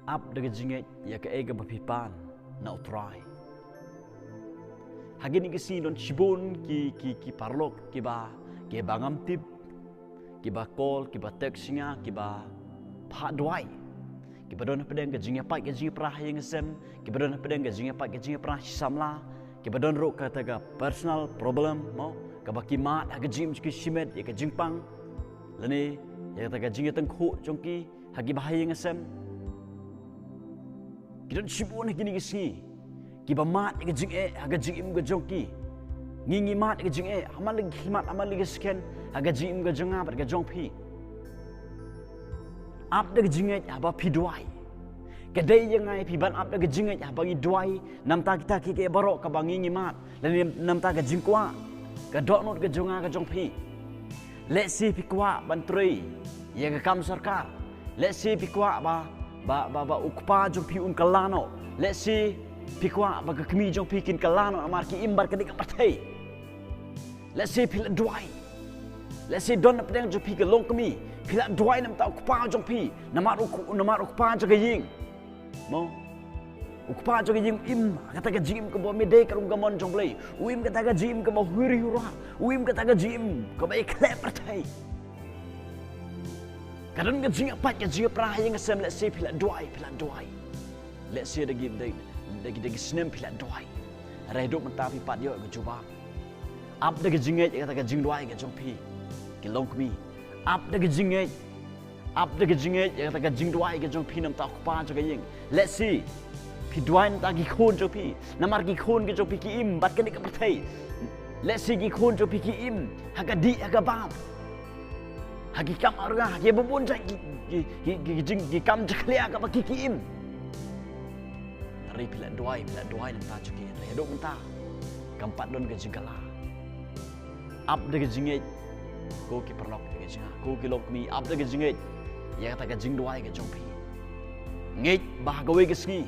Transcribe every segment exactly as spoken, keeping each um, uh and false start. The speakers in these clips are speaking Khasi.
Ap da ka jingngeit ïa kaei kaba phi pan na U Trai. Ha kine ki sngi don shibun ki, ki, ki paralok kiba, kiba ngam tip, kiba call, kiba text ïa nga, kiba phah duwai. Kiba don hapdeng ka jingïapait ka jingïapra ha ïing ha sem, kiba don hapdeng ka jingïapait ka jingïapra shi samla, kiba don ruh kata ka personal problem, mo, kaba ki mad ha ka jingim jong ki shimet ïa ka jingpang, lane ïa kata ka jingïatyngkhuh jong ki ha kiba ha ïing ha sem. Ki don shibun ha kine ki sngi kiba mad ïa ka jingeh ha ka jingim ka jong ki. Ngi ngi mad ïa ka jingeh, ha man la ki khmat, ha man la ki second, ha ka jingim ka jong nga bad ka jong phi. Ap da ka jingngeit haba phi duwai. Ka dei ïa nga ïa phi ban ap da ka jingngeit haba ngi duwai namar kita kiei kiei baroh kaba ngi ngi mad, lane namar ka jingkwah, ka dohnud ka jong nga ka jong phi. Lehse phi kwah ban trei ïa ka kam sorkar. Lehse phi kwah ba, ba, ba, ba u kpa jong phi un kylla noh. Lehse phi kwah ba ka kmie jong phi kin kylla noh namar ki im bad kane ka pyrthei. Lehse phi la duwai. Lehse don hapdeng jong phi ka longkmie, phi la duwai namar u kpa jong phi, namar u, namar u kpa jong ka ïing. Mo. U kpa jong ka ïing u im kata ka jingim kaba mih dei katkum ka mon jong U Blei. U im kata ka jingim kaba huri hura. U im kata ka jingim kaba ïakhleh pyrthei. Ka don ka jingïapait ka jingïapra ha ïing ha sem, lehse phi la duwai, phi la duwai. Lehse da ki, da, da ki, da ki snem phi la duwai. Hynrei haduh mynta phi pat ïoh ka jubab. Ap da ka jingngeit ïa kata ka jingduwai ka jong phi. Ki longkmie. Ap da ka jingngeit. Ap da ka jingngeit ïa kata ka jingduwai ka jong phi namar u kpa jong ka ïing. Lehse phi duwai namar ki khun jong phi. Namar ki khun ki jong phi ki im bad kane ka pyrthei. Lehse ki khun jong phi ki im ha ka dih ha ka bam. Ha ki kam arnga, ha ki bun jait ki, ki, ki, ki, ki jing, ki kam jakhlia kaba ki, ki im. Hynrei phi la duwai, phi la duwai namar jong ki, hynrei haduh mynta kam pat don ka jingkylla. Ap da ka jingngeit, ko ki paralok da ka jingngeit, ko ki longkmie, ap da ka jingngeit ïa kata ka jingduwai ka jong phi. Ngeit ba ha kawei ka sngi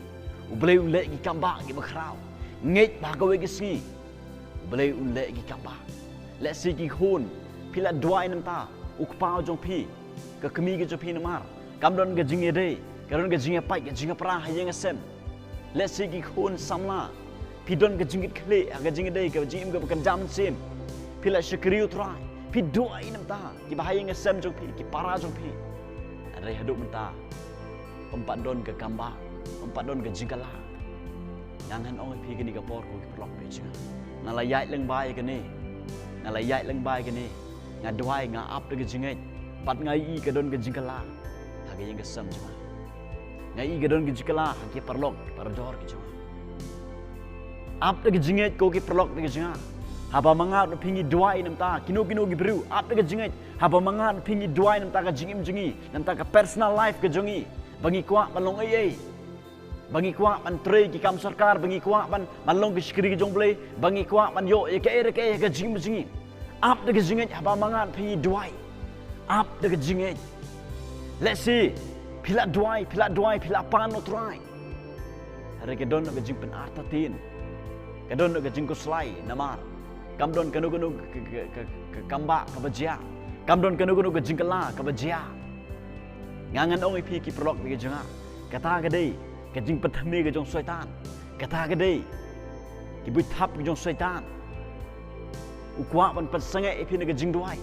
U Blei un leh ki kam ba kiba khraw. Ngeit ba ha kawei ka sngi U Blei un leh ki kam ba. Lehse ki khun, phi la duwai namar u kpa jong phi, ka kmie ka jong phi namar kam don ka jingïadei, ka don ka jingïapait ka jingïapra ha ïing ha sem. Lehse ki khun samla, phi don ka jingkitkhlieh ha ka jingïadei, ka jingim kaba kynja mynsiem. Phi la shakri U Trai, phi duwai namar kiba ha ïing ha sem jong phi, ki para jong phi. Hynrei haduh mynta ym pat don ka kam ba, ym pat don ka jingkylla. Nga ngan ong ïa phi kane ka por, ko ki paralok da ka jingngeit. Nga la ïaid lyngba ïa kane. Nga la ïaid lyngba ïa kane. Nga duwai, nga ap da ka jingngeit. Bad nga ïohi ka don ka jingkylla ha ka ïing ka sem jong nga. Nga ïohi ka don ka jingkylla ha ki paralok, ki parador ki jong nga. Ap da ka jingngeit, ko ki paralok da ka jingngeit. Haba ma nga bad phi ngi duwai namar kino kino ki briew, ap da ka jingngeit. Haba ma nga bad phi ngi duwai namar ka jingim jong ngi, namar ka personal life ka jong ngi. Ba ngi kwah ban long ei ei. Ba ngi kwah ban trei ki kam sorkar, ba ngi kwah ban, ban long ki shakri ki jong U Blei, ba ngi kwah ban ïoh ïa kaei re kaei ha ka jingim jong ngi. Ap da ka jingngeit haba ma nga bad phi ngi duwai. Ap da ka jingngeit. Lehse phi la duwai, phi la duwai, phi la pan na U Trai. Hynrei ka don ka jingpynartatien. Ka don ka jingkhuslai namar kam don kano kano ka, ka, ka, ka, ka kam ba kaba jia. Kam don kano kano ka jingkylla kaba jia. Nga ngan ong ïa phi ki paralok da ka jingngeit. Kata ka dei ka jingpynthame ka jong Soitan. Kata ka dei ki buit thap ki jong Soitan. U kwah ban pynsangeh ïa phi na ka jingduwai.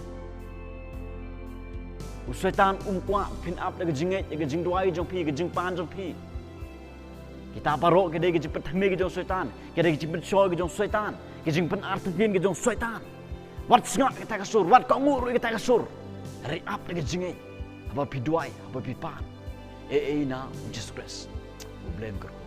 U Soitan um kwah phin ap da ka jingngeit, da ka jingduwai jong phi, ka jingpan jong phi. Kita baroh ka dei ka jingpynthame ka jong Soitan, ka dei ka jingpynshoi ka jong Soitan, ka jingpynartatien ka jong Soitan. Wat sngap ïa kata ka sur, wat kohnguh ruh ïa kata ka sur. Hynrei ap da ka jingngeit. Haba phi duwai, haba phi pan. Ei ei na U Jisu Khrist, U Blei un kyrkhu.